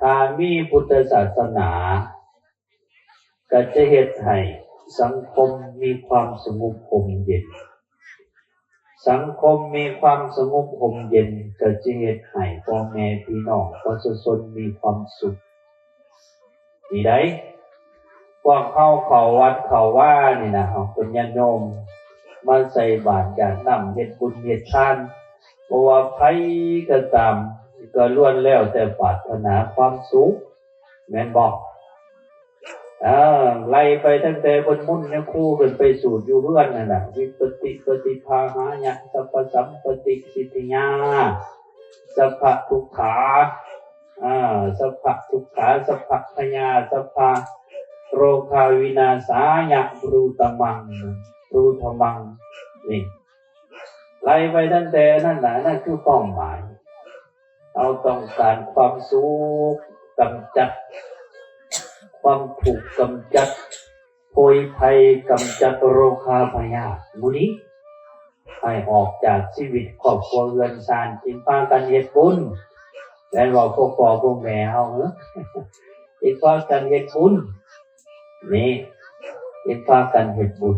ຖ້າມີພຸດທະສາສະໜາ ກໍຈະເຮັດໃຫ້ສັງຄົມມີຄວາມສະຫງົບຮົ່ມເຢັນ. ສັງຄົມມີຄວາມສະຫງົບຮົ່ມເຢັນ ກໍຈະເຮັດໃຫ້ພໍ່ແມ່ພີ່ນ້ອງປະຊາຊົນມີຄວາມສຸກ. ນີ້ໃດ໋ ພວກເຮົາເຂົ້າວັດເຂົ້າວານີ້ນະ ເຮົາເປັນຍາດໂຍມມາໃສ່ບາດຢາດນ້ຳ ເຮັດບຸນເຮັດທານ ບໍ່ວ່າໃຜກໍຕາມ ກໍລ້ວນແລ້ວແຕ່ປາດຖະໜາຄວາມສຸກ ແມ່ນບໍ່? ເອີ ໄລ່ໄປຕັ້ງແຕ່ເພິ່ນມົນຍະຄູຂຶ້ນໄປສູດຢູ່ເຮືອນນັ້ນນະ ວິປະຕິປະຕິພາຫາຍະ ສັບພະສັມປະຕິສິດທິຍາ ສັບພະທຸກຂາ ອາ ສັບພະທຸກຂາ ສັບພະພະຍາ ສັບພະໂຣຄາວິນາສາຍະ ບຣູຕະມັງ ບຣູທະມັງ ນີ້ ໄລ່ໄປຕັ້ງແຕ່ນັ້ນນະ ນັ້ນຄືເປົ້າໝາຍ. ເຮົາຕ້ອງການຄວາມສຸກ, ກຳຈັດຄວາມທຸກ, ກຳຈັດໂພຍໄພ, ກຳຈັດໂລຄາພະຍາດໝູ່ນີ້ ໃຫ້ອອກຈາກຊີວິດຄອບຄົວເຮືອນຊານ. ຈຶ່ງພາກັນເຮັດບຸນ ແມ່ນບໍ່ ພວກພໍ່ພວກແມ່ເຮົາ? ເອີ ຈຶ່ງພາກັນເຮັດບຸນ ນີ້ ຈຶ່ງພາກັນເຮັດບຸນ.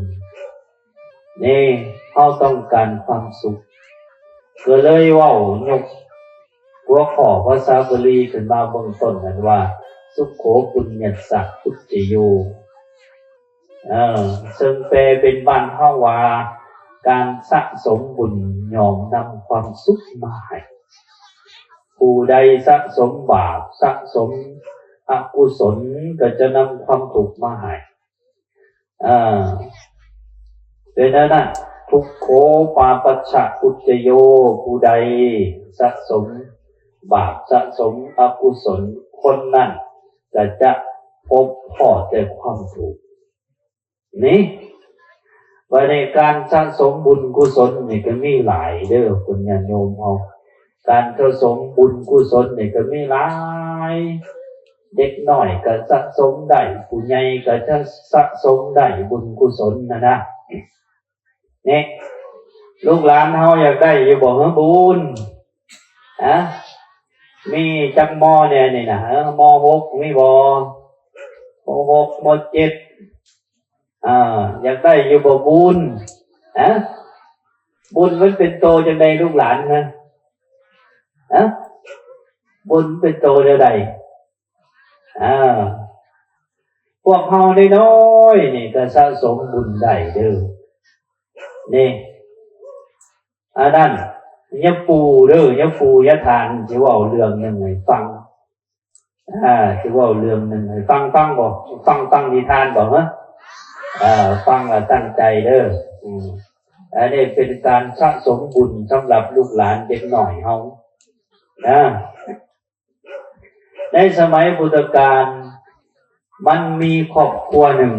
ນີ້ ເຮົາຕ້ອງການຄວາມສຸກ ກໍເລີຍເວົ້າ ຍົກຫົວຂໍ້ພາສາບາລີຂຶ້ນມາເບື້ອງຕົ້ນນັ້ນວ່າ ສຸໂຂ ປຸນຍັດສະ ອຸດຈະໂຍ ເອີ ເຊິ່ງແປເປັນບ້ານເຮົາວ່າ ການສະສົມບຸນຍ່ອມນຳຄວາມສຸກມາໃຫ້. ຜູ້ໃດສະສົມບາບ ສະສົມອະກຸສົນ ກໍຈະນຳຄວາມທຸກມາໃຫ້. ເອີ ເປັນແນວນັ້ນ ທຸກໂຂ ປາປັດສະ ອຸດຈະໂຍ ຜູ້ໃດສະສົມບາບ ສະສົມອະກຸສົນ ຄົນນັ້ນກໍຈະພົບພໍ້ແຕ່ຄວາມທຸກ. ນີ້ ບັດນີ້ການສະສົມບຸນກຸສົນນີ້ກໍມີຫຼາຍເດີ້ ຄຸນຍາດໂຍມເຮົາ. ການສະສົມບຸນກຸສົນນີ້ກໍມີຫຼາຍ ເດັກນ້ອຍກໍສະສົມໄດ້ ຜູ້ໃຫຍ່ກໍຈະສະສົມໄດ້ບຸນກຸສົນຫັ້ນນະ. ນີ້ ລູກຫຼານເຮົາຢາກໄດ້ຢູ່ບໍ່ເຮີ ບຸນ? ຮະ ມີຈັກມໍແດ່ນີ້ນະ? ເອີ ມໍຫົກມີບໍ່? ມໍຫົກ ມໍເຈັດ ອ່າ ຢາກໄດ້ຢູ່ບໍ່ບຸນ? ຮະ ບຸນມັນເປັນໂຕຈັ່ງໃດລູກຫຼານ? ຮະ ຮະ ບຸນເປັນໂຕຈັ່ງໃດ? ອ່າ ພວກເຮົານ້ອຍໆນີ້ກໍສະສົມບຸນໄດ້ເດີ້ ນີ້. ອັນນັ້ນ ຍາປູເດີ້ ຍາປູຍາທ່ານ ຊິເວົ້າເລື່ອງໜຶ່ງໃຫ້ຟັງ. ອ່າ ຊິເວົ້າເລື່ອງໜຶ່ງໃຫ້ຟັງ. ຟັງບໍ່? ຟັງ ຟັງນິທານບໍ່? ຮະ ເອີ ຟັງແລ້ວຕັ້ງໃຈເດີ້. ອືມ ອັນນີ້ເປັນການສະສົມບຸນສຳລັບລູກຫຼານເດັກນ້ອຍເຮົານະ. ໃນສະໄໝພຸດທະການ ມັນມີຄອບຄົວໜຶ່ງ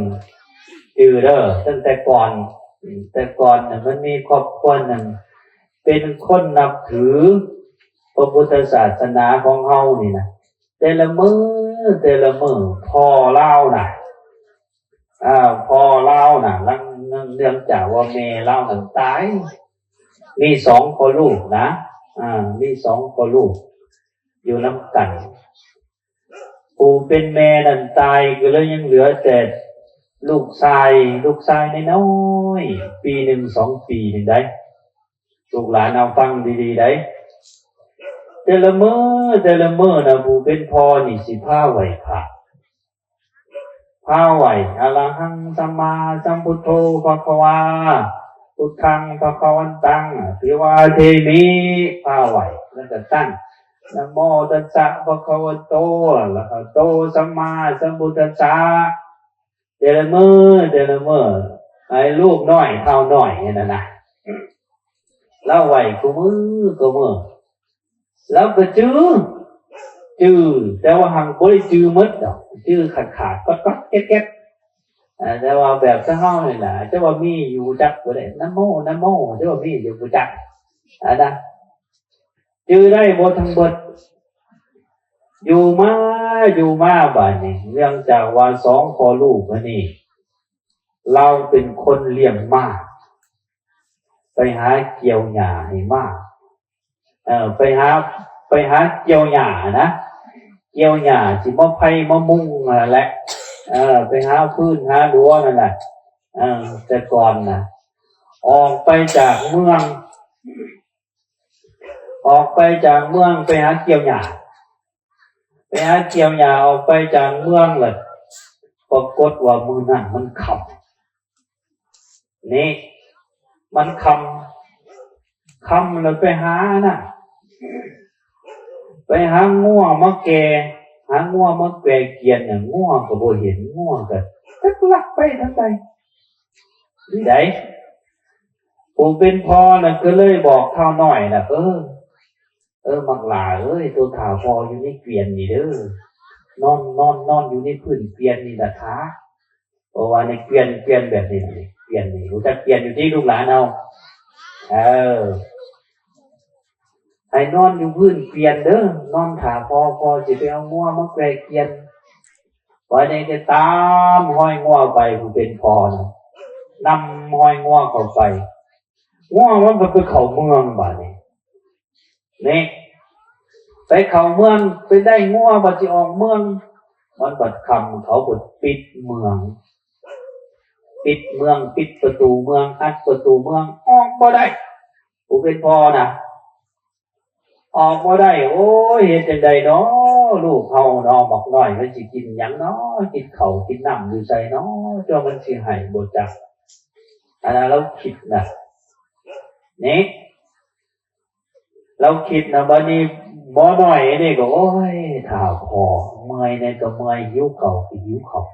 ຈື່ເດີ້ ຕັ້ງແຕ່ກ່ອນ ແຕ່ກ່ອນນະ ມັນມີຄອບຄົວໜຶ່ງ ເປັນຄົນນັບຖືພະພຸດທະສາສະໜາຂອງເຮົານີ້ນະ. ແຕ່ລະມື້ ແຕ່ລະມື້ ພໍ່ລາວນະ ອ່າ ພໍ່ລາວນະ ເນື່ອງຈາກວ່າແມ່ລາວນັ້ນຕາຍ ມີສອງພໍ່ລູກນະ ອ່າ ມີສອງພໍ່ລູກຢູ່ນຳກັນ. ຜູ້ເປັນແມ່ນັ້ນຕາຍ ກໍເລີຍຍັງເຫຼືອແຕ່ລູກຊາຍ ລູກຊາຍນ້ອຍໆ ປີໜຶ່ງ ສອງປີໜຶ່ງໃດ໋. ລູກຫຼານເຮົາຟັງດີໆໃດ໋ ແຕ່ລະມື້ ແຕ່ລະມື້ນະ ຜູ້ເປັນພໍ່ນີ້ຊິພາໄຫວ້ພະ ພາໄຫວ້ ອະລະຫັງ ສຳມາສຳພຸດໂທ ພະຄະວາ ພຸດທັງ ພະຄະວັນຕັງ ອະພິວາເທມິ ພາໄຫວ້ ແລ້ວກໍຕັ້ງ ນະໂມຕັດສະ ພະຄະວະໂຕ ອະລະຫະໂຕ ສຳມາສຳພຸດທັດສະ. ແຕ່ລະມື້ ແຕ່ລະມື້ ໃຫ້ລູກນ້ອຍເຕົ້ານ້ອຍຫັ້ນນະ ລາວໄຫວ້ຄູ່ມື້ ຄູ່ມື້ ລາວກໍຈື່ ຈື່ ແຕ່ວ່າຫັງບໍ່ໄດ້ຈື່ໝົດດອກ ຈື່ຂາດໆ ກັອດໆ ແກັດໆ ອ່າ ແຕ່ວ່າແບບຊະເຮົານີ້ນະ ຈະວ່າມີຢູ່ຈັກບໍ່ໄດ້ ນະໂມ ນະໂມ ຈະວ່າມີຢູ່ບໍ່ຈັກ ອັນນະ ຈື່ໄດ້ບໍ່ທັງເບິດ. ຢູ່ມາ ຢູ່ມາບາດນີ້ ເນື່ອງຈາກວ່າສອງພໍ່ລູກອັນນີ້ ລາວເປັນຄົນລ້ຽງມ້າ ໄປຫາກ່ຽວຫຍ້າໃຫ້ມ້າ ເອີ ໄປຫາ ໄປຫາກ່ຽວຫຍ້ານະ ກ່ຽວຫຍ້າ ຊິມາໄຜ່ມາມຸງຫັ້ນແຫຼະ ເອີ ໄປຫາຟືນຫາດັວນັ້ນແຫຼະ ເອີ ແຕ່ກ່ອນນະ ອອກໄປຈາກເມືອງ ອອກໄປຈາກເມືອງໄປຫາກ່ຽວຫຍ້າ ໄປຫາກ່ຽວຫຍ້າ ອອກໄປຈາກເມືອງແລ້ວ ປາກົດວ່າມື້ນັ້ນມັນຄ່ຳ ນີ້ ມັນຄ່ຳ ຄ່ຳແລ້ວໄປຫານະ ໄປຫາງົວມາແກ່ ຫາງົວມາແກ່ກຽນນະ ງົວກໍບໍ່ເຫັນ ງົວກໍຈັກລັກໄປທາງໃດ ນີ້ໃດ ຜູ້ເປັນພໍ່ນະກໍເລີຍບອກທ້າວນ້ອຍນະ ເອີ ເອີ ບັກຫຼ້າເອີຍ ໂຕຖ້າພໍ່ຢູ່ໃນກຽນນີ້ເດີ ນອນ ນອນ ນອນຢູ່ໃນພື້ນກຽນນີ້ລະຖ້າ ເພາະວ່າໃນກຽນ ກຽນແບບນີ້ນະ ກຽນນີ້ ຮູ້ຈັກກຽນຢູ່ຕິລູກຫຼານເຮົາ ເອີ ໃຫ້ນອນຢູ່ພື້ນກຽນເດີ ນອນຖ້າພໍ່ ພໍ່ຊິໄປເອົາງົວມາແກ່ກຽນ ບາດນີ້ກໍຕາມຮອຍງົວໄປ ຜູ້ເປັນພໍ່ນະ ນຳຮອຍງົວເຂົ້າໄປ ງົວມັນກໍໄປເຂົ້າເມືອງບາດນີ້ ນີ້ ໄປເຂົ້າເມືອງ ໄປໄດ້ງົວ ບັດຊິອອກເມືອງ ມັນບັດຄ່ຳ ເຂົາກໍປິດເມືອງ ປິດເມືອງ ປິດປະຕູເມືອງ ອັດປະຕູເມືອງ ອອກບໍ່ໄດ້ ຜູ້ເປັນພໍ່ນະ ອອກບໍ່ໄດ້ ໂອ້ຍ ເຮັດຈັ່ງໃດນໍ ລູກເຮົານໍ ບັກນ້ອຍມັນຊິກິນຫຍັງນໍ ກິນເຂົ້າກິນນ້ຳຢູ່ໃສນໍ ເຈົ້າມັນຊິໃຫ້ບໍ່ຈັກ ອັນນັ້ນລາວຄິດນະ ນີ້ ລາວຄິດນະ ບາດນີ້ໝໍນ້ອຍນີ້ກໍ ໂອ້ຍ ຖ້າພໍ່ ເມື່ອຍແດ່ກໍເມື່ອຍ ຫິວເຂົ້າກໍຫິວເຂົ້າ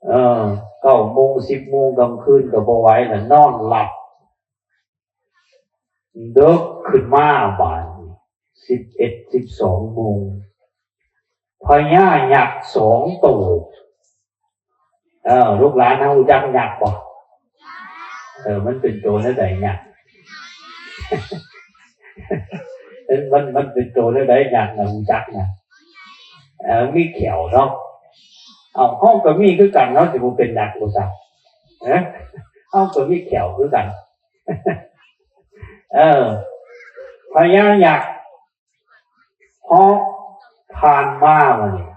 ເອີ ເກົ້າໂມງ ສິບໂມງກາງຄືນກໍບໍ່ໄຫວລະ ນອນຫຼັບ ເດິກຂຶ້ນມາບາດນີ້ ສິບເອັດ ສິບສອງໂມງ ພະຍາຍັກສອງໂຕ ເອີ ລູກຫຼານເຮົາຮູ້ຈັກຍັກບໍ່? ເອີ ມັນເປັນໂຕແນວໃດຍັກ? ເອີ ມັນ ມັນເປັນໂຕແນວໃດຍັກນະ ຮູ້ຈັກນະ? ເອີ ມີແຂ້ວເນາະ ເອົ້າ ເຮົາກໍມີຄືກັນ ເຮົາຊິບໍ່ເປັນຍັກບໍ່ຊະ? ເອີ ເຮົາກໍມີແຂ້ວຄືກັນ ເອີ ພະຍາຍັກ ເຫາະຜ່ານມາ ບາດນີ້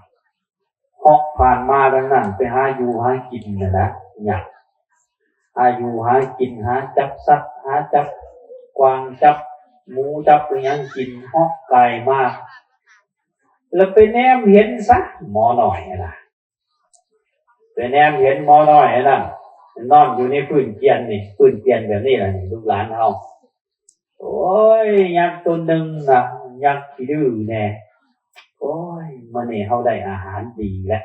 ເຫາະຜ່ານມາທາງນັ້ນ ໄປຫາຢູ່ຫາກິນນະນະ ຍັກ ຫາຢູ່ຫາກິນ ຫາຈັບສັດ ຫາຈັບກວາງ ຈັບໝູ ຈັບອີ່ຫຍັງກິນ ເຫາະກາຍມາ ແລ້ວໄປແນມເຫັນຊະ ໝໍນ້ອຍຫັ້ນນະ ໄປແນມເຫັນໝໍນ້ອຍອັນນັ້ນ ນອນຢູ່ໃນພື້ນກຽນນີ້ ພື້ນກຽນແບບນີ້ລະນີ້ ລູກຫຼານເຮົາ ໂອ້ຍ ຍັກໂຕໜຶ່ງນະ ຍັກຂີ້ດື້ແດ່ ໂອ້ຍ ມື້ນີ້ເຮົາໄດ້ອາຫານດີແລ້ວ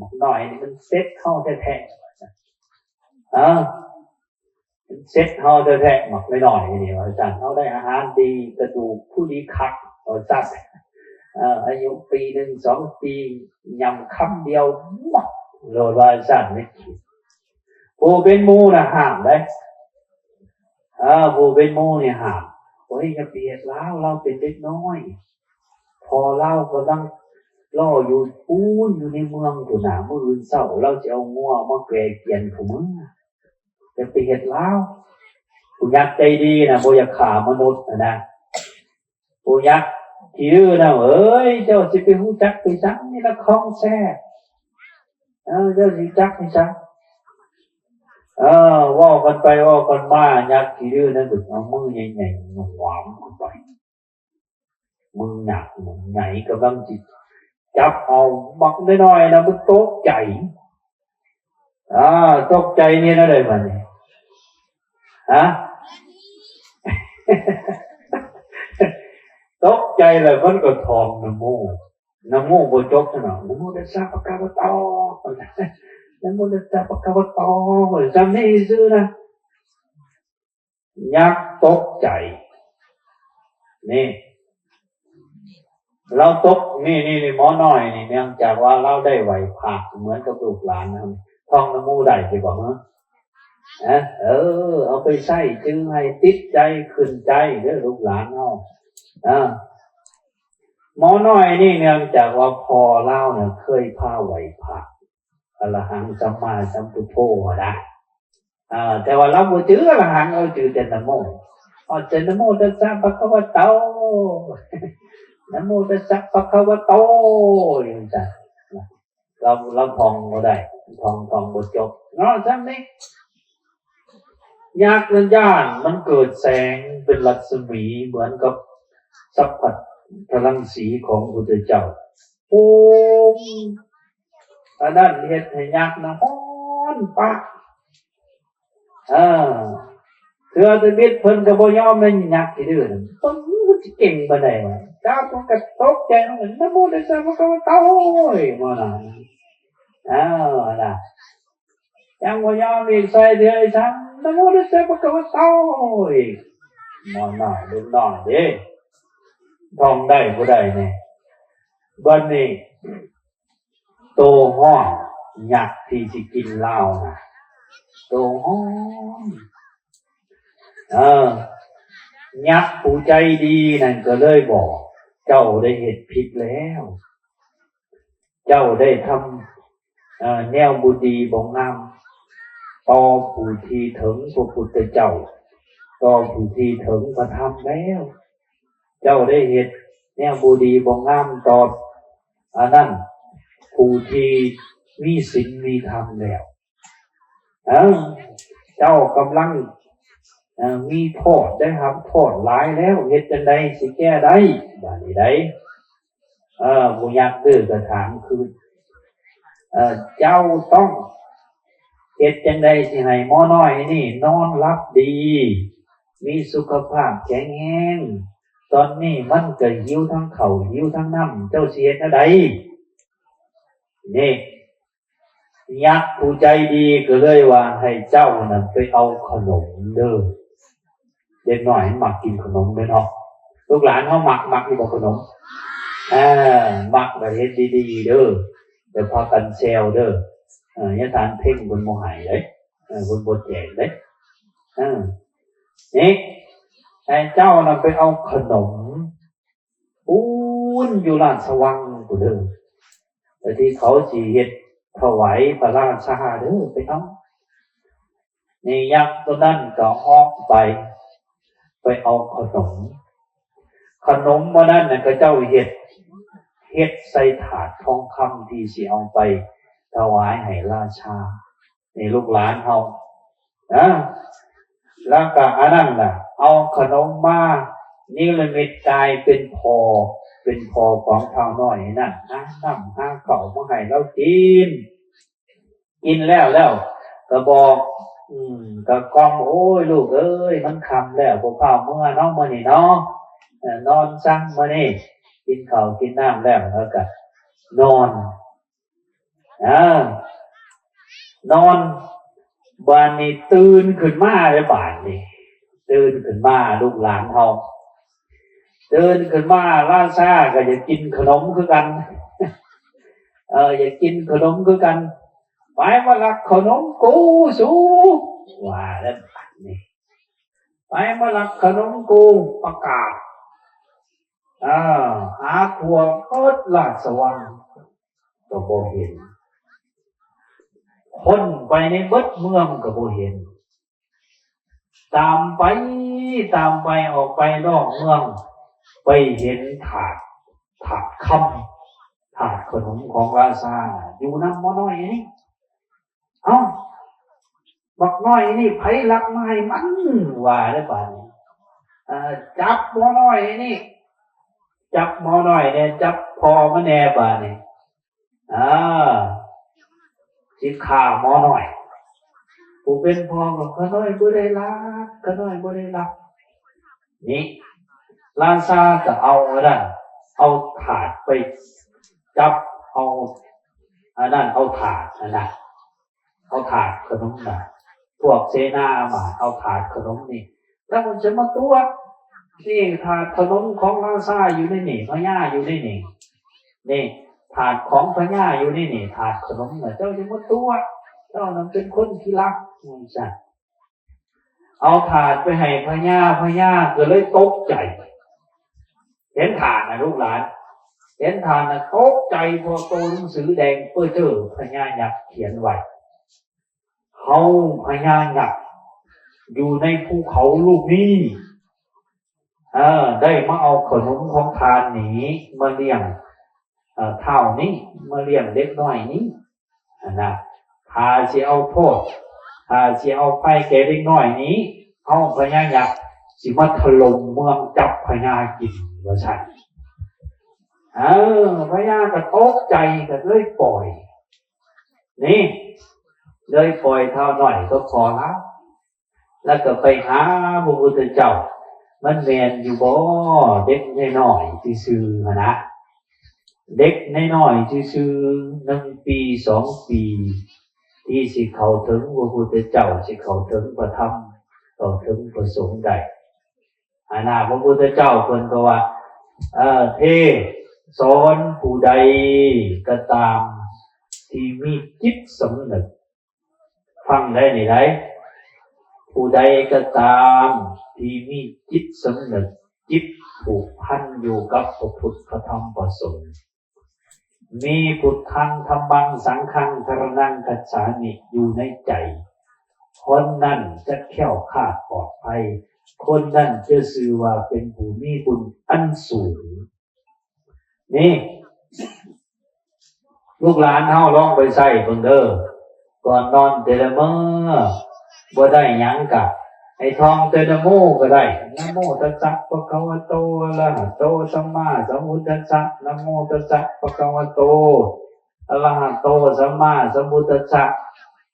ບັກນ້ອຍນີ້ມັນເຊັດເຮົາແທ້ໆ ເອີ ເຊັດເຮົາແທ້ໆ ບັກນ້ອຍໆນີ້ ວ່າຊັ້ນ ເຮົາໄດ້ອາຫານດີ ກະດູກຜູ້ດີຄັກ ວ່າຊັ້ນ ເອີ ອາຍຸປີໜຶ່ງສອງປີ ຫຍ້ຳຄຳດຽວ ໝົດໂລດ ວ່າຊັ້ນ ຜູ້ເປັນໝູ່ນະຫ້າມເດ້ ເອີ ຜູ້ເປັນໝູ່ນີ້ຫ້າມ ໂອ້ຍ ຢ່າໄປເຮັດລາວ ລາວເປັນເດັກນ້ອຍ ພໍ່ລາວກຳລັງລໍຢູ່ພຸ້ນ ຢູ່ໃນເມືອງພຸ້ນນະ ມື້ອື່ນເຊົ້າລາວຊິເອົາງົວມາແກ່ກຽນເຂົ້າເມືອງ ຢ່າໄປເຮັດລາວ ຜູ້ຍັກໃຈດີນະ ບໍ່ຢາກຂ້າມະນຸດຫັ້ນນະ ຜູ້ຍັກຂີ້ດື້ນະ ເອີຍ ເຈົ້າຊິໄປຮູ້ຈັກໄປສັງ ນີ້ລະຂອງແທ້ ເອີ ເຈົ້າຊິຈັກໄປສັງ ເອີ ເວົ້າກັນໄປເວົ້າກັນມາ ຍັກຂີ້ດື້ນັ້ນກໍເອົາມືໃຫຍ່ໆຫງວມເຂົ້າໄປ ມືຍັກໃຫຍ່ກຳລັງຊິຈັບເອົາ ບັກນ້ອຍໆນະ ມັນຕົກໃຈ ອາ ຕົກໃຈນີ້ແນວໃດບາດນີ້ ຮະ ຕົກໃຈແລ້ວມັນກໍທ່ອງນະໂມ ນະໂມບໍ່ຈົບຊັ້ນນະ ນະໂມຕັດສະພະຄະວະໂຕ ນະໂມຕັດສະພະຄະວະໂຕ ຊ່ຳນີ້ຊື່ນະ ຍັກຕົກໃຈ ນີ້ ລາວຕົກ ນີ້ ນີ້ ນີ້ ໝໍນ້ອຍນີ້ ເນື່ອງຈາກວ່າລາວໄດ້ໄຫວ້ພະ ເໝືອນກັບລູກຫຼານເຮົາ ທ່ອງນະໂມໄດ້ຢູ່ບໍ່ ຮະ? ເອີ ເອົາໄປໃຊ້ ຈຶ່ງໃຫ້ຕິດໃຈ ຂຶ້ນໃຈເດີລູກຫຼານເຮົາ ເອີ ໝໍນ້ອຍນີ້ ເນື່ອງຈາກວ່າພໍ່ລາວນະ ເຄີຍພາໄຫວ້ພະ ອະລະຫັງສຳມາສຳພຸດໂທຫັ້ນນະ ເອີ ແຕ່ວ່າລາວບໍ່ຈື່ອະລະຫັງ ລາວຈື່ແຕ່ນະໂມ ເອົາແຕ່ນະໂມຕັດສະພະຄະວະໂຕ ນະໂມຕັດສະພະຄະວະໂຕ ຈັ່ງຊັ້ນ. ລາວ ລາວທ່ອງບໍ່ໄດ້ ທ່ອງ ທ່ອງບໍ່ຈົບເນາະ ຊ່ຳນີ້. ຍັກນັ້ນຢ້ານມັນເກີດແສງເປັນລັດສະໝີເໝືອນກັບສັບພັດຕະລັງສີຂອງພະພຸດທະເຈົ້າ. ໂອ້ ອັນນັ້ນເຮັດໃຫ້ຍັກນະຮ້ອນປະ. ເອີ ເທື່ອທຳອິດເພິ່ນກໍບໍ່ຍອມໃຫ້ຍັກທີ່ດື້ນະ ເພິ່ນຊິເກັ່ງປານໃດວະ ເຈົ້າເພິ່ນກໍຕົກໃຈນຳ ນະໂມຕັດສະພະຄະວະໂຕ ໂອ້ຍ ໝໍນະ ເອົາລະ ຍັງບໍ່ຍອມອີກ ໃສ່ເທື່ອອີກຊ້ຳ ນະໂມຕັດສະພະຄະວະໂຕ ໂອ້ຍ ໝໍນ້ອຍ ເດັກນ້ອຍເດ້ ທ່ອງໄດ້ບໍ່ໄດ້ແດ່. ບັດນີ້ ໂຕຮ້ອນ ຍັກທີ່ຊິກິນລາວນະ ໂຕຮ້ອນ. ເອີ ຍັກຜູ້ໃຈດີນັ້ນກໍເລີຍບອກ ເຈົ້າໄດ້ເຮັດຜິດແລ້ວ ເຈົ້າໄດ້ທຳ ເອີ ແນວບໍ່ດີບໍ່ງາມ ຕໍ່ຜູ້ທີ່ເຖິງພະພຸດທະເຈົ້າ ຕໍ່ຜູ້ທີ່ເຖິງພະທຳແລ້ວ ເຈົ້າໄດ້ເຮັດແນວບໍ່ດີບໍ່ງາມຕໍ່ ອັນນັ້ນ ຜູ້ທີ່ມີສິນມີທຳແລ້ວ ເອີ ເຈົ້າກຳລັງ ເອີ ມີໂທດ ໄດ້ຮັບໂທດຫຼາຍແລ້ວ ເຮັດຈັ່ງໃດຊິແກ້ໄດ້ ບາດນີ້ໃດ ເອີ ຜູ້ຍັກດື້ກໍຖາມຄືນ ເອີ ເຈົ້າຕ້ອງເຮັດຈັ່ງໃດຊິໃຫ້ໝໍນ້ອຍນີ້ນອນຫຼັບດີ ມີສຸຂະພາບແຂງແຮງ ຕອນນີ້ມັນກໍຫິວທັງເຂົ້າ ຫິວທັງນ້ຳ ເຈົ້າຊິເຮັດແນວໃດ? ນີ້ ຍັກຜູ້ໃຈດີກໍເລີຍວ່າ ໃຫ້ເຈົ້ານັ້ນໄປເອົາຂະໜົມເດີ ເດັກນ້ອຍມັນມັກກິນຂະໜົມເດີເນາະ ລູກຫຼານເຮົາມັກ ມັກຢູ່ບໍ່ຂະໜົມ? ເອີ ມັກກໍເຮັດດີໆເດີ ຢ່າພາກັນແຊວເດີ ເອີ ຍາທ່ານເພັງເພິ່ນບໍ່ໃຫ້ເດ້ ເອີ ເພິ່ນບໍ່ແຈກເດ້ ເອີ ນີ້ ໃຫ້ເຈົ້ານັ້ນໄປເອົາຂະໜົມ ປູນຢູ່ລາດສະວັງພຸ້ນເດີ ແຕ່ທີ່ເຂົາຊິເຮັດຖວາຍພະລາຊາເດີ ໄປເອົາ. ນີ້ຍັກໂຕນັ້ນກໍອອກໄປ ໄປເອົາຂະໜົມ ຂະໜົມມື້ນັ້ນນະ ເຂົາເຈົ້າເຮັດ ເຮັດໃສ່ຖາດທອງຄຳທີ່ຊິເອົາໄປຖວາຍໃຫ້ລາຊາ. ນີ້ລູກຫຼານເຮົານະ ແລ້ວກະອັນນັ້ນລະ ເອົາຂະໜົມມານິລະມິດກາຍເປັນພໍ່ ເປັນພໍ່ຂອງທ້າວນ້ອຍນັ້ນ ຫານ້ຳຫາເຂົ້າມາໃຫ້ລາວກິນ. ກິນແລ້ວ ແລ້ວກະບອກ ອືມ ກະກ່ອມ ໂອ້ຍ ລູກເອີຍ ມັນຄ່ຳແລ້ວ ບໍ່ຟ້າວເມືອເນາະ ມື້ນີ້ເນາະ ເອີ ນອນຊະ ມື້ນີ້ກິນເຂົ້າກິນນ້ຳແລ້ວ ແລ້ວກະນອນ. ເອີ ນອນ ບາດນີ້ຕື່ນຂຶ້ນມາເດ້ ບາດນີ້ ຕື່ນຂຶ້ນມາ ລູກຫຼານເຮົາ ຕື່ນຂຶ້ນມາ ລາຊາກໍຢາກກິນຂະໜົມຄືກັນ ເອີ ຢາກກິນຂະໜົມຄືກັນ ໄປມາລັກຂະໜົມກູ ສູ ວ່າແລ້ວ ບາດນີ້ ໄປມາລັກຂະໜົມກູ ປະກາດ ເອີ ຫາທົ່ວເບິດລາຊະວັງ ກໍບໍ່ເຫັນ ຄົ້ນໄປໃນເບິດເມືອງກໍບໍ່ເຫັນ ຕາມໄປ ຕາມໄປ ອອກໄປນອກເມືອງ ໄປເຫັນຖາດ ຖາດຄຳ ຖາດຂະໜົມຂອງລາຊາ ຢູ່ນຳໝໍນ້ອຍນີ້. ເອົ້າ ບັກນ້ອຍນີ້ໃຜລັກມາໃຫ້ມັນ ວ່າແລ້ວບາດນີ້ ເອີ ຈັບໝໍນ້ອຍນີ້ ຈັບໝໍນ້ອຍແດ່ ຈັບພໍ່ມັນແດ່ ບາດນີ້ ເອີ ຊິຂ້າໝໍນ້ອຍ ຜູ້ເປັນພໍ່ກໍ ຂ້ານ້ອຍບໍ່ໄດ້ລັກ ຂ້ານ້ອຍບໍ່ໄດ້ລັກ. ນີ້ ລາຊາກໍເອົາອັນນັ້ນ ເອົາຖາດໄປຈັບ ເອົາອັນນັ້ນ ເອົາຖາດຫັ້ນນະ ເອົາຖາດຂະໜົມນະ ພວກເສນາອາມາດເອົາຖາດຂະໜົມນີ້ ແລ້ວມັນຈະມາຕົວະ ນີ້ຖາດຂະໜົມຂອງລາຊາຢູ່ໃນນີ້ ພະຍາຢູ່ໃນນີ້ ນີ້ຖາດຂອງພະຍາຢູ່ໃນນີ້ ຖາດຂະໜົມນະ ເຈົ້າຈະມາຕົວະ ເຈົ້ານັ້ນເປັນຄົນຂີ້ລັກ ວ່າຊັ້ນ. ເອົາຖາດໄປໃຫ້ພະຍາ ພະຍາກໍເລີຍຕົກໃຈ ເຫັນຖາດນະ ລູກຫຼານ ເຫັນຖາດນະຕົກໃຈ ເພາະໂຕໜັງສືແດງເປີເຈີ ພະຍາຍັກຂຽນໄວ້ ເຮົາພະຍາຍັກຢູ່ໃນພູເຂົາລູກນີ້ ເອີ ໄດ້ມາເອົາຂະໜົມຂອງທ່ານນີ້ມາລ້ຽງ ເອີ ທ້າວນີ້ ມາລ້ຽງເດັກນ້ອຍນີ້ຫັ້ນນະ. ຖ້າຊິເອົາໂທດ ຖ້າຊິເອົາໄພແກ່ເດັກນ້ອຍນີ້ ເຮົາພະຍາຍັກຊິມາຖະຫຼົ່ມເມືອງຈັບພະຍາກິນ ວ່າຊັ້ນ. ເອີ ພະຍາກໍຕົກໃຈ ກໍເລີຍປ່ອຍ ນີ້ ເລີຍປ່ອຍທ້າວນ້ອຍກັບພໍ່ລາວ ແລ້ວກໍໄປຫາພະພຸດທະເຈົ້າ ມັນແມ່ນຢູ່ບໍ່ ເດັກນ້ອຍໆຊື່ໆຫັ້ນນະ ເດັກນ້ອຍໆຊື່ໆ ໜຶ່ງປີ ສອງປີ ທີ່ຊິເຂົ້າເຖິງພະພຸດທະເຈົ້າ ຊິເຂົ້າເຖິງພະທຳ ເຂົ້າເຖິງພະສົງໄດ້ຫັ້ນນະ. ພະພຸດທະເຈົ້າເພິ່ນກໍວ່າ ເອີ ເທດສອນຜູ້ໃດກໍຕາມທີ່ມີຈິດສຳນຶກ ຟັງໄດ້ນີ້ໄດ໋ ຜູ້ໃດກໍຕາມທີ່ມີຈິດສຳນຶກ ຈິດຜູກພັນຢູ່ກັບພະພຸດ ພະທຳ ພະສົງ ມີ ພຸດທັງ ທຳມັງ ສັງຄັງ ສະຣະນັງ ຄັດສາມິ ຢູ່ໃນໃຈ ຄົນນັ້ນຈະແຄ້ວຄາດປອດໄພ ຄົນນັ້ນຈະຊື່ວ່າເປັນຜູ້ມີບຸນອັນສູງ. ນີ້ ລູກຫຼານເຮົາລອງໄປໃຊ້ເບິ່ງເດີ ກ່ອນນອນແຕ່ລະມື້ ບໍ່ໄດ້ຫຍັງກະໃຫ້ທ່ອງແຕ່ນະໂມກໍໄດ້ ນະໂມຕັດສະ ພະຄະວະໂຕ ອະລະຫະໂຕ ສຳມາສຳພຸດທັດສະ ນະໂມຕັດສະ ພະຄະວະໂຕ ອະລະຫະໂຕ ສຳມາສຳພຸດທັດສະ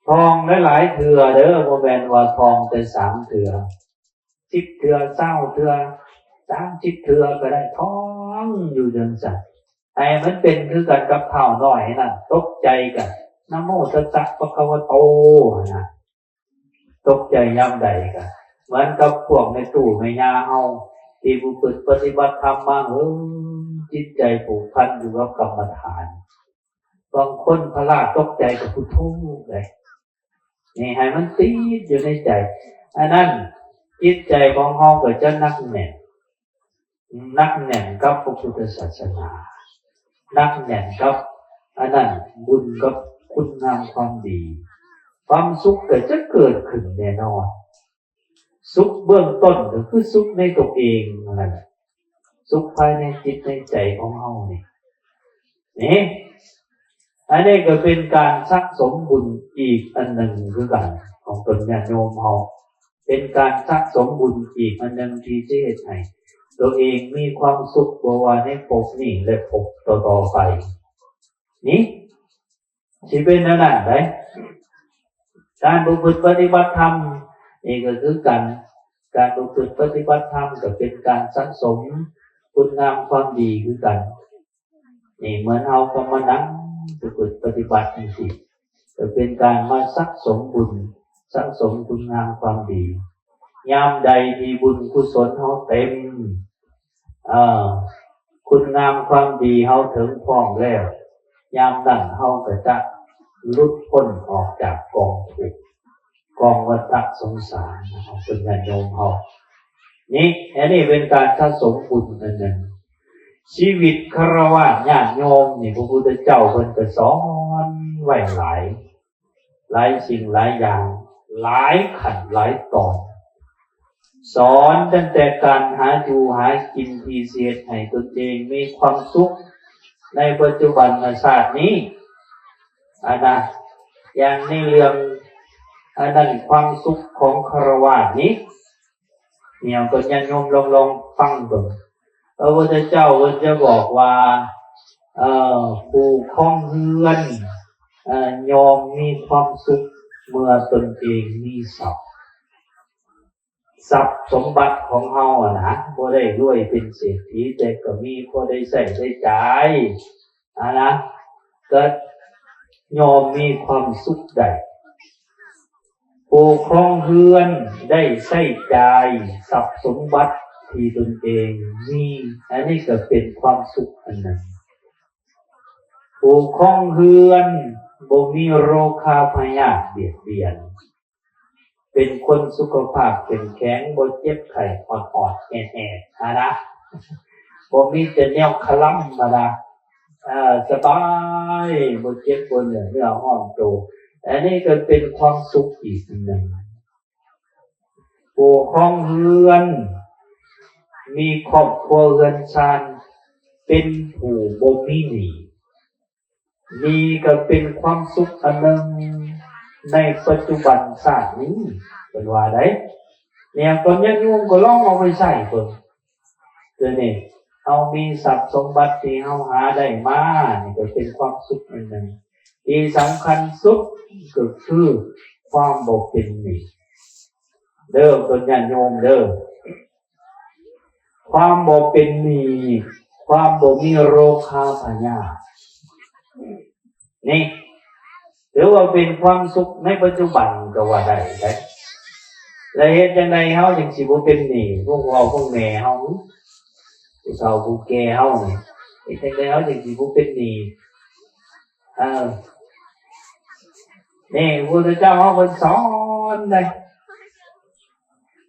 ທ່ອງຫຼາຍໆເທື່ອເດີ ບໍ່ແມ່ນວ່າທ່ອງແຕ່ສາມເທື່ອ ສິບເທື່ອ ຊາວເທື່ອ ສາມສິບເທື່ອກໍໄດ້ ທ່ອງຢູ່ຈັ່ງຊັ້ນ ໃຫ້ມັນເປັນຄືກັນກັບທ້າວນ້ອຍນັ້ນ ຕົກໃຈກໍ ນະໂມຕັດສະ ພະຄະວະໂຕ ຫັ້ນນະ. ຕົກໃຈຍາມໃດກໍເໝືອນກັບພວກແມ່ຕູ້ແມ່ຍ່າເຮົາ ທີ່ປະພຶດປະຕິບັດທຳມາເຫິງ ຈິດໃຈຜູກພັນຢູ່ກັບກຳມະຖານ. ບາງຄົນພະລາດຕົກໃຈກໍພຸດໂທເດ້ ນີ້ໃຫ້ມັນຕິດຢູ່ໃນໃຈ ອັນນັ້ນຈິດໃຈຂອງເຮົາກໍຈະໜັກແໜ້ນ ໜັກແໜ້ນກັບພະພຸດທະສາສະໜາ ໜັກແໜ້ນກັບອັນນັ້ນ ບຸນກັບຄຸນງາມຄວາມດີ ຄວາມສຸກກໍຈະເກີດຂຶ້ນແນ່ນອນ. ສຸກເບື້ອງຕົ້ນກໍຄືສຸກໃນຕົວເອງນັ້ນແຫຼະ ສຸກພາຍໃນຈິດໃນໃຈຂອງເຮົານີ້ ນີ້ ອັນນີ້ກໍເປັນການສະສົມບຸນອີກອັນໜຶ່ງຄືກັນ ຂອງຕົນຍາດໂຍມເຮົາ ເປັນການສະສົມບຸນອີກອັນໜຶ່ງທີ່ຈະເຮັດໃຫ້ຕົວເອງມີຄວາມສຸກ ບໍ່ວ່າໃນພົບນີ້ ແລະ ພົບຕໍ່ໆໄປ ນີ້ ຊິເປັນແນວນັ້ນໄດ໋. ການປະພຶດປະຕິບັດທຳນີ້ກໍຄືກັນ ການປະພຶດປະຕິບັດທຳກໍເປັນການສະສົມຄຸນງາມຄວາມດີຄືກັນ ນີ້ເໝືອນເຮົາກໍມານັ່ງປະພຶດປະຕິບັດຈັ່ງຊີ້ ກໍເປັນການມາສະສົມບຸນ ສະສົມຄຸນງາມຄວາມດີ. ຍາມໃດທີ່ບຸນກຸສົນເຮົາເຕັມ ເອີ ຄຸນງາມຄວາມດີເຮົາເຖິງພ້ອມແລ້ວ ຍາມນັ້ນເຮົາກໍຈະຫຼຸດພົ້ນອອກຈາກກອງທຸກ ກອງວັດຕະສົງສານຂອງເພິ່ນຍາດໂຍມເຮົາ ນີ້ ອັນນີ້ເປັນການສະສົມບຸນອັນໜຶ່ງ. ຊີວິດຄາລະວາດຍາດໂຍມນີ້ ພະພຸດທະເຈົ້າເພິ່ນກໍສອນໄວ້ຫຼາຍ ຫຼາຍສິ່ງຫຼາຍຢ່າງ ຫຼາຍຂັ້ນຫຼາຍຕອນ ສອນຕັ້ງແຕ່ການຫາຢູ່ຫາກິນທີ່ຊິເຮັດໃຫ້ຕົນເອງມີຄວາມສຸກໃນປັດຈຸບັນນະຊາດນີ້ ອັນນະ ຢ່າງໃນເລື່ອງ ອັນນັ້ນ ຄວາມສຸກຂອງຄາລະວາດນີ້ ແນວຕົນຍາດໂຍມລອງ ລອງຟັງເບິ່ງ ພະພຸດທະເຈົ້າເພິ່ນຈະບອກວ່າ ເອີ ຜູ້ຄອງເຮືອນ ເອີ ຍ່ອມມີຄວາມສຸກເມື່ອຕົນເອງມີຊັບ ຊັບສົມບັດຂອງເຮົາຫັ້ນນະ ບໍ່ໄດ້ລວຍເປັນເສດຖີ ແຕ່ກໍມີພໍໄດ້ໃຊ້ໄດ້ຈ່າຍຫັ້ນນະ ກໍຍ່ອມມີຄວາມສຸກໄດ້. ຜູ້ຄອງເຮືອນໄດ້ໃຊ້ຈ່າຍຊັບສົມບັດທີ່ຕົນເອງມີ, ອັນນີ້ກໍເປັນຄວາມສຸກອັນໜຶ່ງ. ຜູ້ຄອງເຮືອນບໍ່ມີໂລຄາພະຍາດບຽດບຽນ, ເປັນຄົນສຸຂະພາບເຂັ້ມແຂງ, ບໍ່ເຈັບໄຂ້ອອດໆແອດໆຫັ້ນນະ, ບໍ່ມີແຕ່ແນວຄະລຳຫັ້ນນະ. ເອີ ສະບາຍ ບໍ່ເຈັບບໍ່ເມື່ອຍ ເນື້ອຮ້ອນໂຕ, ອັນນີ້ກໍເປັນຄວາມສຸກອີກອັນໜຶ່ງ. ຜູ້ຄອງເຮືອນ ມີຄອບຄົວເຮືອນຊານ ເປັນຜູ້ບໍ່ມີໜີ້. ໜີ້ກໍເປັນຄວາມສຸກອັນໜຶ່ງໃນປັດຈຸບັນຊາດນີ້ ເພິ່ນວ່າໄດ໋. ແນວຕອນຍາດໂຍມກໍລອງເອົາໄປໃຊ້ເບິ່ງ. ຕົວນີ້ ເຮົາມີຊັບສົມບັດທີ່ເຮົາຫາໄດ້ມາ ນີ້ກໍເປັນຄວາມສຸກອັນໜຶ່ງ. ທີ່ສຳຄັນສຸດກໍຄືຄວາມບໍ່ເປັນໜີ້ ເດີ ເພິ່ນຍາດໂຍມເດີ. ຄວາມບໍ່ເປັນໜີ້ ຄວາມບໍ່ມີໂລຄາພະຍາດ ນີ້ຖືວ່າເປັນຄວາມສຸກໃນປັດຈຸບັນກໍວ່າໄດ້ເດ້. ແລະເຮັດຈັ່ງໃດເຮົາຈຶ່ງຊິບໍ່ເປັນໜີ້ພວກພໍ່ພວກແມ່ເຮົາ ຜູ້ເຖົ້າຜູ້ແກ່ເຮົານີ້? ເຮັດຈັ່ງໃດເຮົາຈຶ່ງຊິບໍ່ເປັນໜີ້? ເອີ ນີ້ ພະພຸດທະເຈົ້າເຮົາເພິ່ນສອນເດ້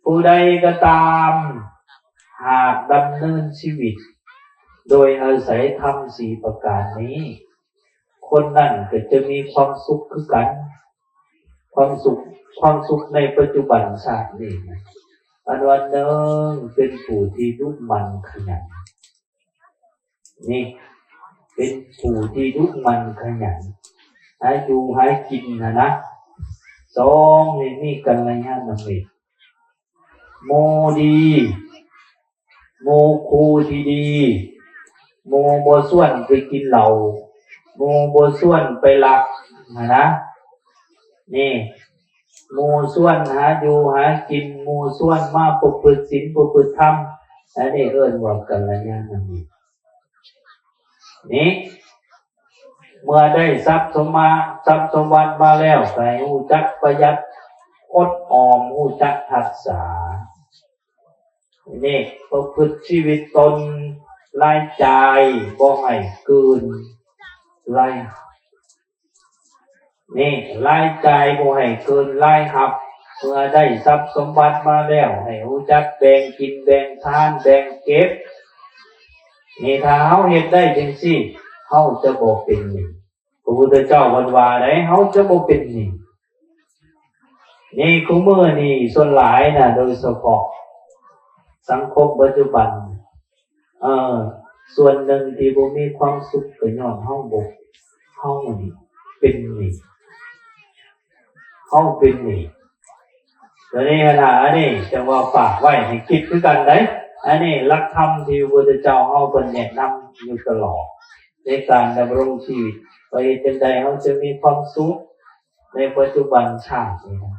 ຜູ້ໃດກໍຕາມ ຫາກດຳເນີນຊີວິດໂດຍອາໄສທຳສີ່ປະການນີ້ ຄົນນັ້ນກໍຈະມີຄວາມສຸກຄືກັນ. ຄວາມສຸກ ຄວາມສຸກໃນປັດຈຸບັນຊາດນີ້ນະ ອັນວ່າໜຶ່ງ ເປັນຜູ້ທີ່ດຸໝັ່ນຂະຫຍັນ. ນີ້ ເປັນຜູ້ທີ່ດຸໝັ່ນຂະຫຍັນ ຫາຢູ່ຫາກິນຫັ້ນນະ. ສອງ ໃຫ້ມີກັນລະຍານະມິດ ໝູ່ດີ ໝູ່ຄູ່ທີ່ດີ ໝູ່ບໍ່ຊວນໄປກິນເຫຼົ້າ ໝູ່ບໍ່ຊວນໄປລັກຫັ້ນນະ. ນີ້ ໝູ່ຊວນຫາຢູ່ຫາກິນ ໝູ່ຊວນມາປະພຶດສິນປະພຶດທຳ ອັນນີ້ເອີ້ນວ່າກັນລະຍານະມິດ. ນີ້ ເມື່ອໄດ້ຊັບສົມມາ ຊັບສົມບັດມາແລ້ວ ກໍໃຫ້ຮູ້ຈັກປະຢັດອົດອອມ ຮູ້ຈັກຮັກສາ. ນີ້ ປະພຶດຊີວິດຕົນ ລາຍຈ່າຍບໍ່ໃຫ້ເກີນລາຍ ນີ້ ລາຍຈ່າຍບໍ່ໃຫ້ເກີນລາຍຮັບ. ເມື່ອໄດ້ຊັບສົມບັດມາແລ້ວ ໃຫ້ຮູ້ຈັກແບ່ງກິນແບ່ງທານ ແບ່ງເກັບ. ນີ້ ຖ້າເຮົາເຮັດໄດ້ຈັ່ງຊີ້ ເຮົາຈະບໍ່ເປັນໜີ້. ພະພຸດທະເຈົ້າເພິ່ນວ່າໃດ ເຮົາຈະບໍ່ເປັນໜີ້. ນີ້ ຄູ່ມື້ນີ້ສ່ວນຫຼາຍນະ ໂດຍສະເພາະສັງຄົມປັດຈຸບັນ ເອີ ສ່ວນໜຶ່ງທີ່ບໍ່ມີຄວາມສຸກກໍຍ້ອນເຮົາບໍ່ ເຮົານີ້ເປັນໜີ້ ເຮົາເປັນໜີ້. ຕົວນີ້ຫັ້ນນະ ອັນນີ້ຈັ່ງວ່າຝາກໄວ້ໃຫ້ຄິດຄືກັນເດ້. ອັນນີ້ຫຼັກທຳທີ່ພະພຸດທະເຈົ້າເຮົາເພິ່ນແນະນຳຢູ່ຕະຫຼອດ ໃນການດຳລົງຊີວິດ ວ່າເຮັດຈັ່ງໃດເຮົາຈະມີຄວາມສຸກໃນປັດຈຸບັນຊາດນີ້ນະ.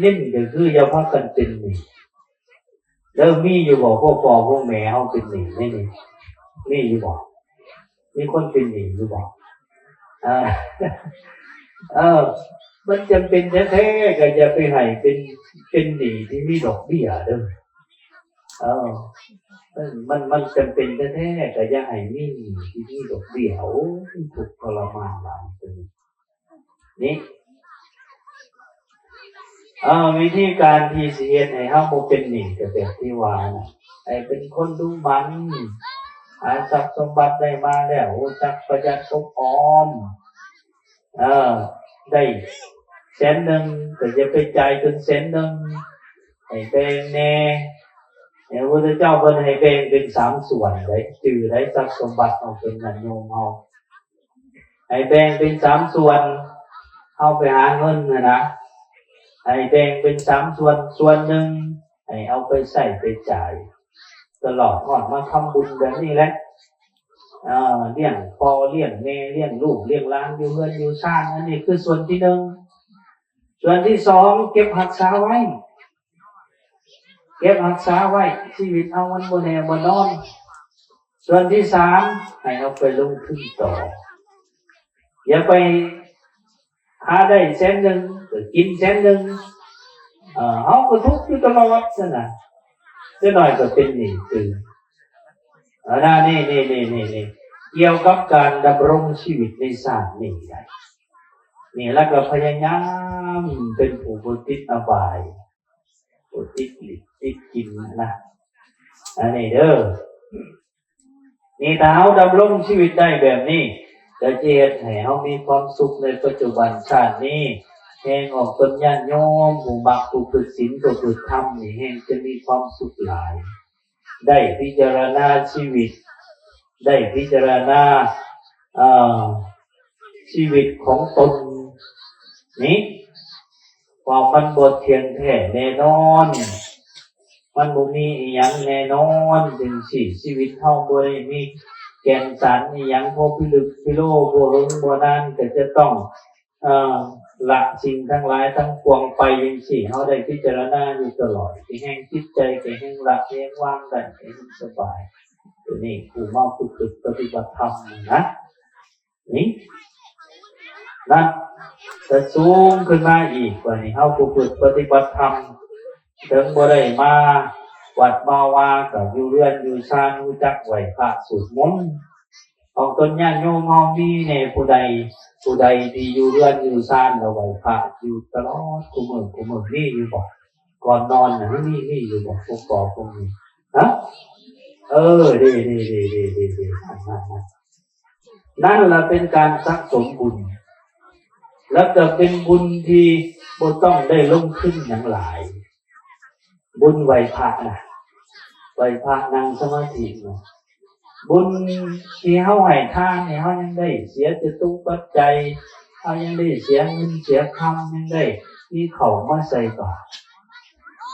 ເນັ້ນໆ ກໍຄືຢ່າພາກັນເປັນໜີ້. ເລີ່ມມີຢູ່ບໍ່? ພວກພໍ່ພວກແມ່ເຮົາເປັນໜີ້ໄດ໋ນີ້ ມີຢູ່ບໍ່? ມີຄົນເປັນໜີ້ຢູ່ບໍ່? ເອີ ເອີ ມັນຈຳເປັນແທ້ໆ ກໍຢ່າໄປໃຫ້ເປັນ ເປັນໜີ້ທີ່ມີດອກເບ້ຍເດີ. ເອີ ມັນ ມັນ ມັນຈຳເປັນແທ້ໆ ກໍຢ່າໃຫ້ມີໜີ້ທີ່ມີດອກເບ້ຍ. ໂອ້ຍ ທຸກທໍລະມານຫຼາຍເກີນ. ນີ້ ເອີ ວິທີການທີ່ຊິເຮັດໃຫ້ເຮົາບໍ່ເປັນໜີ້ ກໍແບບທີ່ວ່ານະ ໃຫ້ເປັນຄົນດຸໝັ່ນ ຫາຊັບສົມບັດໄດ້ມາແລ້ວ ຮູ້ຈັກປະຢັດອົບອອມ. ເອີ ໄດ້ແສນໜຶ່ງ ກໍຢ່າໄປຈ່າຍເຖິງແສນໜຶ່ງ ໃຫ້ແບ່ງແດ່. ໃຫ້ ພະພຸດທະເຈົ້າເພິ່ນໃຫ້ແບ່ງເປັນສາມສ່ວນເດ້ ຈື່ໄດ້ ຊັບສົມບັດເຮົາເປັນຍາດໂຍມເຮົາ ໃຫ້ແບ່ງເປັນສາມສ່ວນ ເຮົາໄປຫາເງິນຫັ້ນນະ ໃຫ້ແບ່ງເປັນສາມສ່ວນ ສ່ວນໜຶ່ງໃຫ້ເອົາໄປໃຊ້ໄປຈ່າຍ ຕະຫຼອດຮອດມາທຳບຸນແບບນີ້ແຫຼະ ເອີ ລ້ຽງພໍ່ລ້ຽງແມ່ ລ້ຽງລູກລ້ຽງຫຼານ ຢູ່ເຮືອນຢູ່ຊານ. ອັນນີ້ຄືສ່ວນທີໜຶ່ງ. ສ່ວນທີສອງ ເກັບຮັກສາໄວ້ ເກັບຮັກສາໄວ້ ຊີວິດເຮົາມັນບໍ່ແນ່ບໍ່ນອນ. ສ່ວນທີສາມ ໃຫ້ເອົາໄປລົງທຶນຕໍ່ ຢ່າໄປຫາໄດ້ແສນໜຶ່ງ ກໍກິນແສນໜຶ່ງ ເອີ ເຮົາກໍທຸກຢູ່ຕະຫຼອດຊັ້ນນະ ຈັກໜ້ອຍກໍເປັນໜີ້ຕື່ມ. ອັນນີ້ ນີ້ ນີ້ ກ່ຽວກັບການດຳລົງຊີວິດໃນຊາດນີ້ໄດ໋ ນີ້ ແລ້ວກໍພະຍາຍາມເປັນຜູ້ບໍ່ຕິດອະບາຍ ບໍ່ຕິດລິດຕິດກິນນະ ອັນນີ້ເດີ. ນີ້ ຖ້າເຮົາດຳລົງຊີວິດໄດ້ແບບນີ້ ກໍຈະເຮັດໃຫ້ເຮົາມີຄວາມສຸກໃນປັດຈຸບັນຊາດນີ້ ແຮ່ງອອກຕົນຍາດໂຍມຜູ້ມັກປະພຶດສິນປະພຶດທຳນີ້ ແຮ່ງຈະມີຄວາມສຸກຫຼາຍ. ໄດ້ພິຈາລະນາຊີວິດ ໄດ້ພິຈາລະນາ ເອີ ຊີວິດຂອງຕົນນີ້ ວ່າມັນບໍ່ທ່ຽງແທ້ແນ່ນອນ ມັນບໍ່ມີອີ່ຫຍັງແນ່ນອນຈັ່ງຊີ້ ຊີວິດເຮົາບໍ່ໄດ້ມີແກ່ນສານອີ່ຫຍັງ ພໍພິລຶກພິໂລ ບໍ່ເຫິງບໍ່ນານກໍຈະຕ້ອງ ເອີ ລະສິ່ງທັງຫຼາຍທັງປວງໄປຈັ່ງຊີ້ ເຮົາໄດ້ພິຈາລະນາຢູ່ຕະຫຼອດ ແກ່ແຮ່ງຈິດໃຈ ແກ່ແຮ່ງລະແຮ່ງວາງໄດ້ ແກ່ແຮ່ງສະບາຍ. ຕົວນີ້ຜູ້ມາຝຶກປະຕິບັດທຳນະ ນີ້ ນັ້ນ ຈະສູງຂຶ້ນມາອີກ ບາດນີ້ເຮົາຜູ້ຝຶກປະຕິບັດທຳ ເຖິງບໍ່ໄດ້ມາວັດມາວາ ກໍຢູ່ເຮືອນຢູ່ຊານ ຮູ້ຈັກໄຫວ້ພະສວດມົນ ຂອງຕົນຍາດໂຍມເຮົາມີແດ່ຜູ້ໃດ ຜູ້ໃດທີ່ຢູ່ເຮືອນຢູ່ຊານ ແລ້ວໄຫວ້ພະຢູ່ຕະຫຼອດ ຄູ່ມື້ ຄູ່ມື້ ມີຢູ່ບໍ່? ກ່ອນນອນນະ ມີ ມີຢູ່ບໍ່? ພວກພໍ່ພວກແມ່ ຮະ? ເອີ ດີໆໆໆໆ ນັ້ນໆໆ ນັ້ນລະເປັນການສະສົມບຸນ ແລ້ວກໍເປັນບຸນທີ່ບໍ່ຕ້ອງໄດ້ລົງທຶນຫຍັງຫຼາຍ ບຸນໄຫວ້ພະນະ ໄຫວ້ພະ ນັ່ງສະມາທິນະ ບຸນທີ່ເຮົາໃຫ້ທານນີ້ ເຮົາຍັງໄດ້ເສຍຈະຕຸປັດໄຈ ເຮົາຍັງໄດ້ເສຍເງິນເສຍຄຳ ຍັງໄດ້ມີເຂົ້າມາໃສ່ບາດ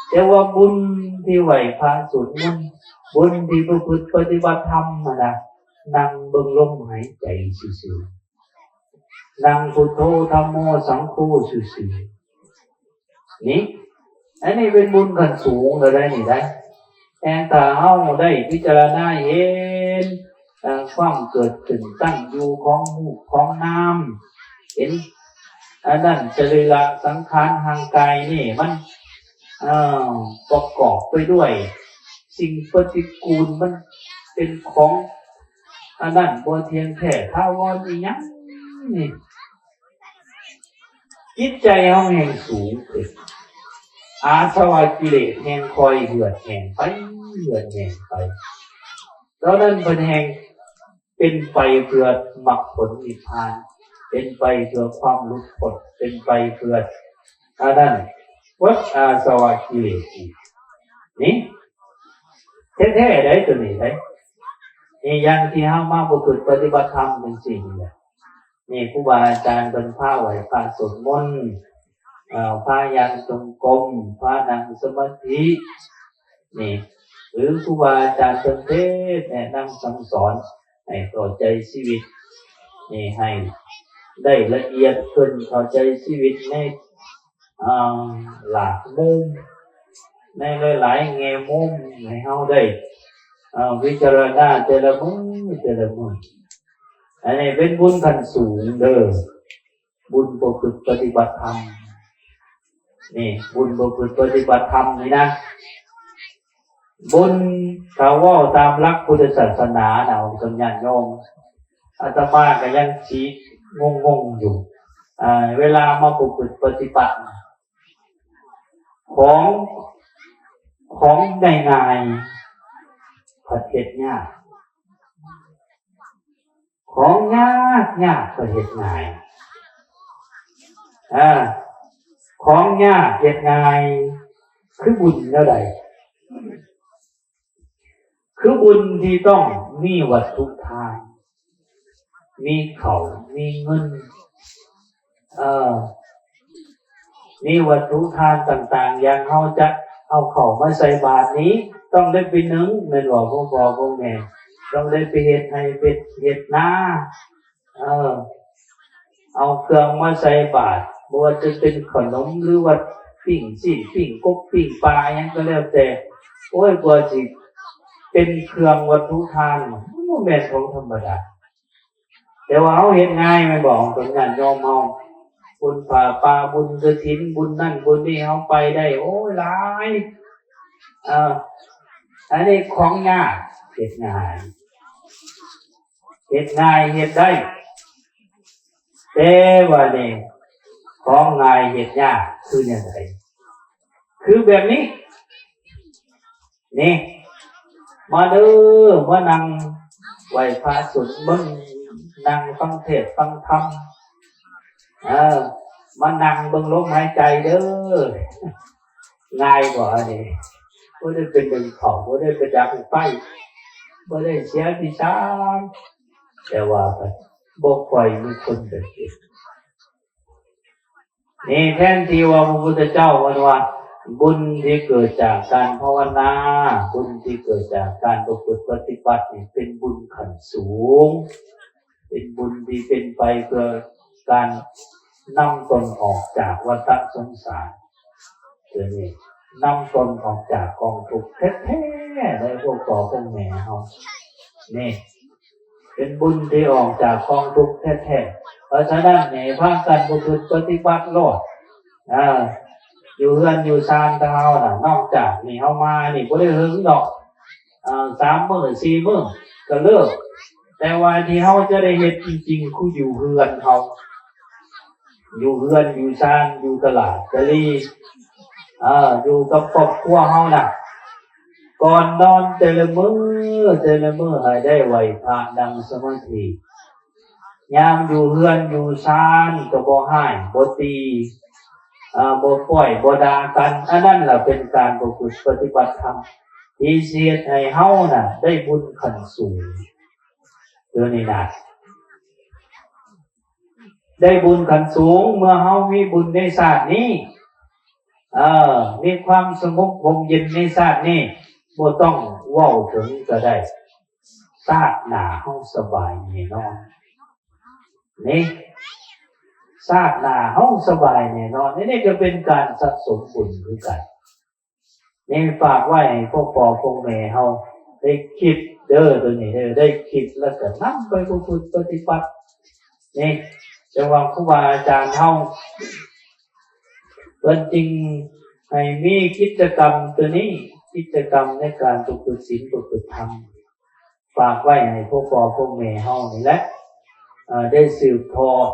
ແຕ່ວ່າບຸນທີ່ໄຫວ້ພະສວດມົນ ບຸນທີ່ປະພຶດປະຕິບັດທຳຫັ້ນນະ ນັ່ງເບິ່ງລົມຫາຍໃຈຊື່ໆ ນັ່ງພຸດໂທ ທຳໂມ ສັງໂຄຊື່ໆ ນີ້ ອັນນີ້ເປັນບຸນຂັ້ນສູງແລ້ວໄດ໋ນີ້ໄດ໋ ແຕ່ຖ້າເຮົາໄດ້ພິຈາລະນາເຫັນ ເອີ ຄວາມເກີດຂຶ້ນຕັ້ງຢູ່ຂອງຮູບຂອງນາມ ເຫັນອັນນັ້ນ ສະລີລະສັງຂານຮ່າງກາຍນີ້ມັນ ເອີ ປະກອບໄປດ້ວຍສິ່ງປະຕິກູນ ມັນເປັນຂອງອັນນັ້ນ ບໍ່ທ່ຽງແທ້ຖາວອນອີ່ຫຍັງນີ້ ຈິດໃຈເຮົາແຮ່ງສູງຂຶ້ນ ອາສະວະກິເລດແຮ່ງຄ່ອຍເຫືອດແຫ້ງໄປ ເຫືອດແຫ້ງໄປ ຕອນນັ້ນເພິ່ນແຮ່ງເປັນໄປເພື່ອມັກຜົນນິບພານ ເປັນໄປເພື່ອຄວາມຫຼຸດພົ້ນ ເປັນໄປເພື່ອອັນນັ້ນ ໝົດອາສະວະກິເລດນີ້ ນີ້ ແທ້ໆໄດ໋ ຕົວນີ້ໄດ໋ ນີ້ຢ່າງທີ່ເຮົາມາປະພຶດປະຕິບັດທຳຈັ່ງຊີ້ນີ້ແຫຼະ ນີ້ຄູບາອາຈານເພິ່ນພາໄຫວ້ພະສວດມົນ ເອີ ພາຍ່າງຈົງກົມ ພານັ່ງສະມາທິ ນີ້ ຫຼືຄູບາອາຈານເພິ່ນເທດແນະນຳສັ່ງສອນໃຫ້ເຂົ້າໃຈຊີວິດ ນີ້ ໃຫ້ໄດ້ລະອຽດຂຶ້ນ ເຂົ້າໃຈຊີວິດໃນ ອ່າ ຫຼາກມຸມ ໃນຫຼາຍໆແງ່ມຸມ ໃຫ້ເຮົາໄດ້ ເອີ ພິຈາລະນາແຕ່ລະມື້ແຕ່ລະມື້ ອັນນີ້ເປັນບຸນຂັ້ນສູງເດີ ບຸນປະພຶດປະຕິບັດທຳ ນີ້ ບຸນປະພຶດປະຕິບັດທຳນີ້ນະ ບຸນ ຖ້າເວົ້າຕາມຫຼັກພຸດທະສາສະໜານະ ໂອ້ຍ ຍາດໂຍມ ອາດຕະມາກໍຍັງຊິງົງໆຢູ່ ເວລາມາປະພຶດປະຕິບັດ ຂອງ ຂອງງ່າຍໆ ພັດເຮັດຍາກ ຂອງຍາກໆ ກໍເຮັດງ່າຍ ອາ ຂອງຍາກເຮັດງ່າຍ ຄືບຸນແນວໃດ? ຄືບຸນທີ່ຕ້ອງມີວັດຖຸທານ ມີເຂົ້າ ມີເງິນ ເອີ ມີວັດຖຸທານຕ່າງໆ ຢ່າງເຮົາຈະເອົາເຂົ້າມາໃສ່ບາດນີ້ ຕ້ອງໄດ້ໄປໜຶ້ງ ແມ່ນບໍ່ ພໍ່ພໍ່ແມ່ ຕ້ອງໄດ້ໄປເຮັດໄຮ່ເຮັດ ເຮັດນາ ເອີ ເອົາເຄື່ອງມາໃສ່ບາດ ບໍ່ວ່າຈະເປັນຂະໜົມ ຫຼືວ່າປີ້ງຊີ້ນ ປີ້ງກົບ ປີ້ງປາ ຫຍັງກໍແລ້ວແຕ່ ໂອ້ຍ ກວ່າຊິເປັນເຄື່ອງວັດຖຸທານ ມັນບໍ່ແມ່ນຂອງທຳມະດາ. ແຕ່ວ່າເຮົາເຮັດງ່າຍແມ່ນບໍ່ ຂອງຕົນຍາດໂຍມເຮົາ ບຸນຜ້າປ່າ ບຸນກະຖິນ ບຸນນັ້ນບຸນນີ້ ເຮົາໄປໄດ້ ໂອ້ຍ ຫຼາຍ ເອີ ອັນນີ້ຂອງຍາກ ເຮັດງ່າຍ ເຮັດງ່າຍເຮັດໄດ້ ແຕ່ວ່ານີ້ ຂອງງ່າຍເຮັດຍາກ ຄືແນວໃດ? ຄືແບບນີ້ ນີ້ ມາເດີ ມານັ່ງໄຫວ້ພະສົວດມົນ ນັ່ງຟັງເທດຟັງທຳ ເອີ ມານັ່ງເບິ່ງລົມຫາຍໃຈເດີ. ງ່າຍບໍ່ອັນນີ້? ໂອ ບໍ່ໄດ້ໄປໜຶ້ງເຂົ້າ ບໍ່ໄດ້ໄປດັງໄຟ ບໍ່ໄດ້ເສຍພິຊາ ແຕ່ວ່າບໍ່ຄ່ອຍມີຄົນໄປເຮັດ. ນີ້ແທນທີ່ວ່າພະພຸດທະເຈົ້າເພິ່ນວ່າ ບຸນທີ່ເກີດຈາກການພາວະນາ ບຸນທີ່ເກີດຈາກການປະພຶດປະຕິບັດນີ້ ເປັນບຸນຂັ້ນສູງ ເປັນບຸນທີ່ເປັນໄປເພື່ອການນຳຕົນອອກຈາກວັດຕະສົງສານ ຕົວນີ້ ນຳຕົນອອກຈາກກອງທຸກແທ້ໆ ໃນພວກພໍ່ພວກແມ່ເຮົາ ນີ້ ເປັນບຸນທີ່ອອກຈາກກອງທຸກແທ້ໆ. ເພາະສະນັ້ນໃຫ້ພາກັນປະພຶດປະຕິບັດໂລດ ເອີ ຢູ່ເຮືອນຢູ່ຊານຂອງເຮົານະ ນອກຈາກນີ້ເຮົາມານີ້ບໍ່ໄດ້ເຫິງດອກ ເອີ ສາມມື້ສີ່ມື້ກໍເລີກ ແຕ່ວ່າທີ່ເຮົາຈະໄດ້ເຮັດຈິງໆ ຄືຢູ່ເຮືອນເຮົາ ຢູ່ເຮືອນຢູ່ຊານ ຢູ່ຕະຫຼາດຕະລີ ເອີ ຢູ່ກັບຄອບຄົວເຮົານະ ກ່ອນນອນແຕ່ລະມື້ ແຕ່ລະມື້ໃຫ້ໄດ້ໄຫວ້ພະ ນັ່ງສະມາທິ ຍາມຢູ່ເຮືອນຢູ່ຊານກໍບໍ່ຮ້າຍບໍ່ຕີ ເອີ ບໍ່ປ້ອຍບໍ່ດ່າກັນ ອັນນັ້ນລະເປັນການປະພຶດປະຕິບັດທຳ ທີ່ຊິເຮັດໃຫ້ເຮົານະໄດ້ບຸນຂັ້ນສູງ ຕົວນີ້ນະ ໄດ້ບຸນຂັ້ນສູງ ເມື່ອເຮົາມີບຸນໃນຊາດນີ້ ເອີ ມີຄວາມສະຫງົບຮົ່ມເຢັນໃນຊາດນີ້ ບໍ່ຕ້ອງເວົ້າເຖິງກໍໄດ້ ຊາດໜ້າເຮົາສະບາຍແນ່ນອນ ນີ້ ຊາດໜ້າເຮົາສະບາຍແນ່ນອນ ອັນນີ້ກໍເປັນການສະສົມບຸນຄືກັນ. ນີ້ຝາກໄວ້ໃຫ້ພວກພໍ່ພວກແມ່ເຮົາໄດ້ຄິດເດີ ໂຕນີ້ເດີ ໄດ້ຄິດແລ້ວກໍນຳໄປປະພຶດປະຕິບັດ ນີ້ ຈັ່ງວ່າຄູບາອາຈານເຮົາ ເພິ່ນຈຶ່ງໃຫ້ມີກິດຈະກຳໂຕນີ້ ກິດຈະກຳໃນການປະພຶດສິນປະພຶດທຳ ຝາກໄວ້ໃຫ້ພວກພໍ່ພວກແມ່ເຮົານີ້ແຫຼະ ເອີ ໄດ້ສືບທອດ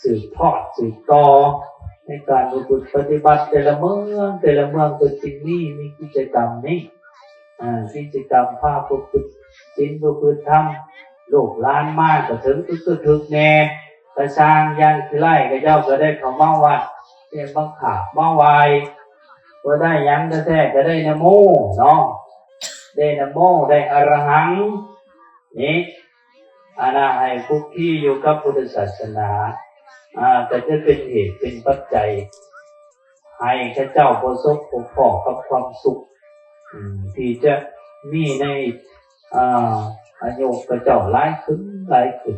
ສືບທອດ ສືບຕໍ່ໃນການປະພຶດປະຕິບັດ ແຕ່ລະເມືອງ ແຕ່ລະເມືອງເພິ່ນຈຶ່ງມີ ມີກິດຈະກຳນີ້ ເອີ ກິດຈະກຳພາປະພຶດສິນປະພຶດທຳ ລູກຫຼານມາກໍຖືກຖືກຖືກແດ່ ກະຊ່າງ ຢ່າງຂີ້ໄລ່ເຂົາເຈົ້າກໍໄດ້ເຂົ້າມາວັດ ໄດ້ມາຂາບມາໄຫວ້ ບໍ່ໄດ້ຫຍັງແທ້ໆ ກໍໄດ້ນະໂມເນາະ ໄດ້ນະໂມ ໄດ້ອະລະຫັງ ນີ້ ອັນນະ ໃຫ້ຄຸກຄີຢູ່ກັບພຸດທະສາສະໜາ ອາ ກໍຈະເປັນເຫດເປັນປັດໄຈ ໃຫ້ເຂົາເຈົ້າປະສົບພົບພໍ້ກັບຄວາມສຸກ ອາ ທີ່ຈະມີໃນ ອາ ອາຍຸເຂົາເຈົ້າຫຼາຍຂຶ້ນ ຫຼາຍຂຶ້ນ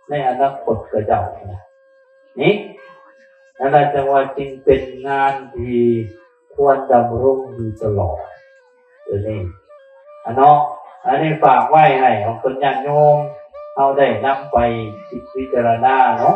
ໃນອະນາຄົດເຂົາເຈົ້ານະ ນີ້ ນັ້ນລະ ຈັ່ງວ່າຈຶ່ງເປັນງານທີ່ຄວນດຳລົງຢູ່ຕະຫຼອດ ໂຕນີ້ ອາເນາະ ອັນນີ້ຝາກໄວ້ໃຫ້ຂອງເພິ່ນຍາດໂຍມເຮົາໄດ້ນຳໄປຄິດພິຈາລະນາເນາະ.